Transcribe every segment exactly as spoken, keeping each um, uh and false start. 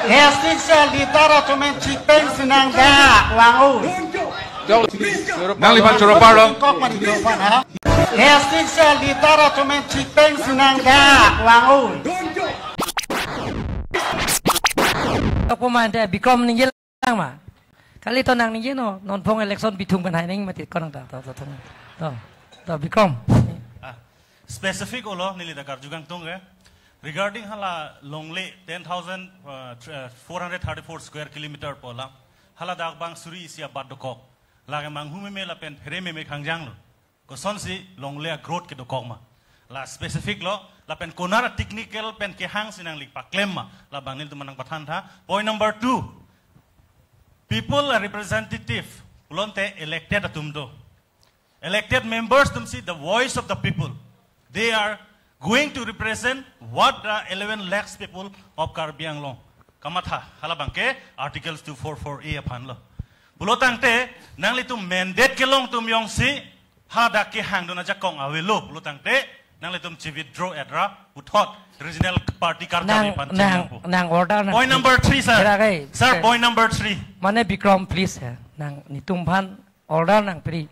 Hestik se litar atum en chipeng sinang dak wang-o. Nangliphan choro parlo. Kok mani dopan ha. Hestik se litar atum en chipeng sinang dak wang-o. Ako man te Bikrom ningje lang ma. Kali to nang ningje non, non phong election bithung pen hai ning mati konang ta, to, to, to, to, to, Bikrom. Ah, specific olo neli ta karju kangtung ke. Regarding hala longle ten thousand, uh, thr-, uh, four hundred thirty-four square kilometer pu alam. Hala dak bang suri isi abat dokok. Lake manghu meme lapen phere meme khangjang lo. Kosonsi longle a-growth kedokok ma. La specific lo, lapen konat a-technical pen kehang si nangli paklem ma. Labang nelitum nangpathan tha. Point number two, people a representative, pulote elected atum do. Elected members atum si the voice of the people. They are going to represent what the eleven lakhs people of Karbi Anglong. Kamatha, halabangke Articles two four four A aphan lo. Pulotangte, nanglitum mandate kelong atum jongsi, hadak kehangdun ajakong avelo. Pulotangte, nanglitum chi-withdraw et ra, puthot, regional party karjap Nang, aphan nang, chiningpo. Nang order nang Point number three, sir. Kira kai, Sir, kira. Point number three. Mane Bikrom, please, eh. Nang netum aphan order nangpiri.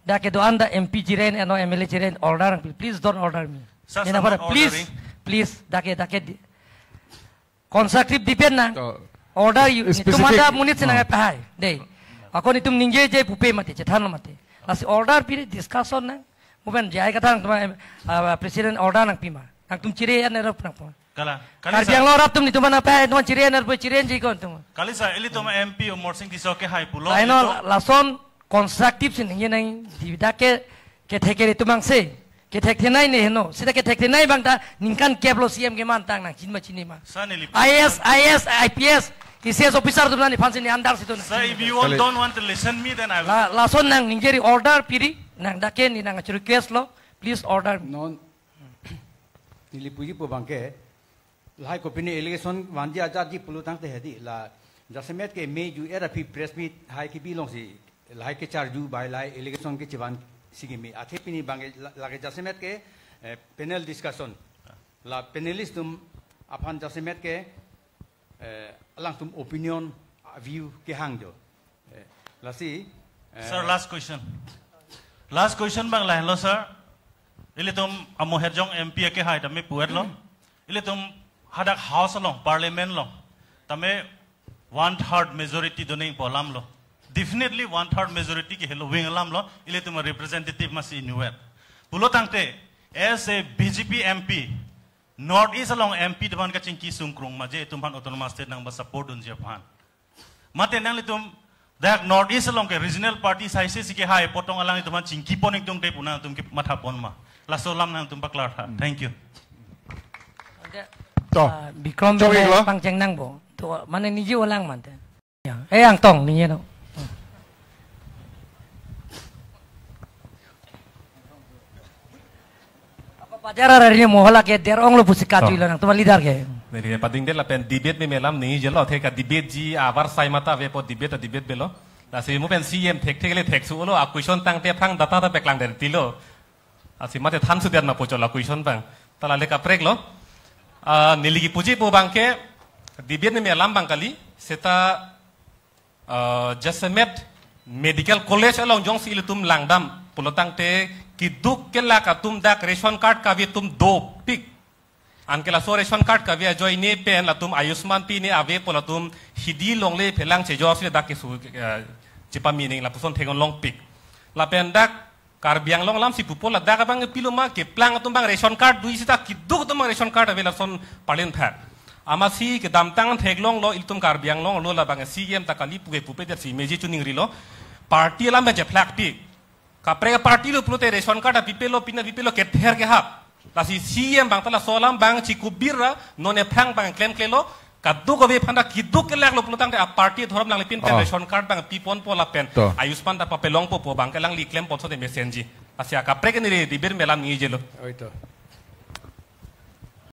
Dak kedo-an dak M P jiren, eno M L A jiren, order nangpiri. Please don't order me. Sir, Nina sir, pada, not please, ordering. Please, dak ke, dak ke di-, constructive debate nang. To. Order you, Specific. Netum ada monit si nang Hmm. pahai. Dei. Ako netum ningjeje pupe mati, chethan mati. Lasi order piri discussion nang. Mo pen jai kata nang teman, ah, president order nangpi ma. Nangtum chiri an erop nangpo. Kala, kali Karbi sa. Anglong rap atum netum aphan pahai, teman chiri an erop chiri an jikon tum. Kali sa, ilitum M P Amarsing Tisso kehai pulo, Laino ilitum. Lason constructive si ningje nang, di dak ke, kethek kere atum angse. Kethek thenei ne heno. Sita kethek thenei abang ta ningkan kep lo C M kemantang nang chin ma chini ma. Sa neli I A S, I A S, I P S, I C S officer atum nani aphan si ne andar situ nang. Sir, if you all Kali. Don't want to listen me, then I will. La, lason nang ningje ri order piri, nang dak ke ne nang request lo, please order. Non, neli puji pu abangke, lahai kopine allegation vanji ajatji pulotangte hedi la jasemet ke May ju era aphi press meet hai kebi alongsi lahai kecharju bai lahai allegation kechevan si keme. Athe pini abangke la, lake jasemet ke, eh, panel discussion. La panelist atum aphan jasemet ke, eh, alangtum opinion, ah, view kehang jo. Eh, lasi, eh, Sir, last question. Last question abang lahelo, sir. Ilitum amo Herjong M P akehai tame pu-et lo. Ilitum hadak House along, Parliament along, tame one third majority doning pu alam lo. Definitely one third majority ke helo wing alam lo. Ilitum representative masi inutvet. Pulotangte, as a B J P M P, North East along M P atum aphan kachingki sungkrung ma je itum aphan autonomous state nangba support dunji aphan. Mate nanglitum dak North East along ke regional party saise si kehai apot tong alanglitum aphan chingki pon ingtungte pu nangtum kematha pon ma. Laso alam nangtum paklar tha. Hmm. Thank you. Ante, To. Ah, Bikrom Chok bile iklo. Pangcheng nangpo. To, mane niji olang mante. Ya, eh, Angtong, ningje no. Apa pajar hari ini mo hala ke der-ong lo pusi kachoi To. Lo nangtum leader ke. Neli padingdet lapen debate meme alam ningje lo, theka debate ji avarsai mata avepo debate, debate avelo. Lasi mo pen C M thekthek le theksu lo, a question tangte aphrang data ta paklang der tilo. Lasi mate than sudet ma pochot la question abang. Ta la le kaprek lo. Ah, neli kipuji pu abangke, debate meme alam abang kali, seta, ah, jasemet medical college along jongsi ilitum langdam pulotangte keduk kelak atum dak ration card kave atum dopik. Anke laso ration card kave ajoine pen latum Ayushman pine ave pu latum hidi longle phelang chejor si dak kesu, eh, chepame ning lapuson theklongpik. Lapen dak Karbi Anglong alam si pupo ladak abang pilo ma keplang atum abang ration card dui sita keduk atum abang ration card ave lason parlin phak. Amatsi kedamtang theklonglo ilitum Karbi Anglong lo labang C M ta kali puke pupe der si meji chuning rilo. Party alam ba jeplak pi. Kaprek party lo pulote ration card apipelo pina pipelo kether kehap. Lasi C M abang ta laso alam abang chikubir ra non ephrang abang klemklelo. Kaduk ave phanda keduk kelak lo pulotangte a party dhorom nanglipin pen Oh. Ration card abang piponpo lapen. To. Ayushman ta papelongpo pu abangke alangli klem ponso de mesenji. Lasi akaprek neli debate meme alam ningje lo. Oi to.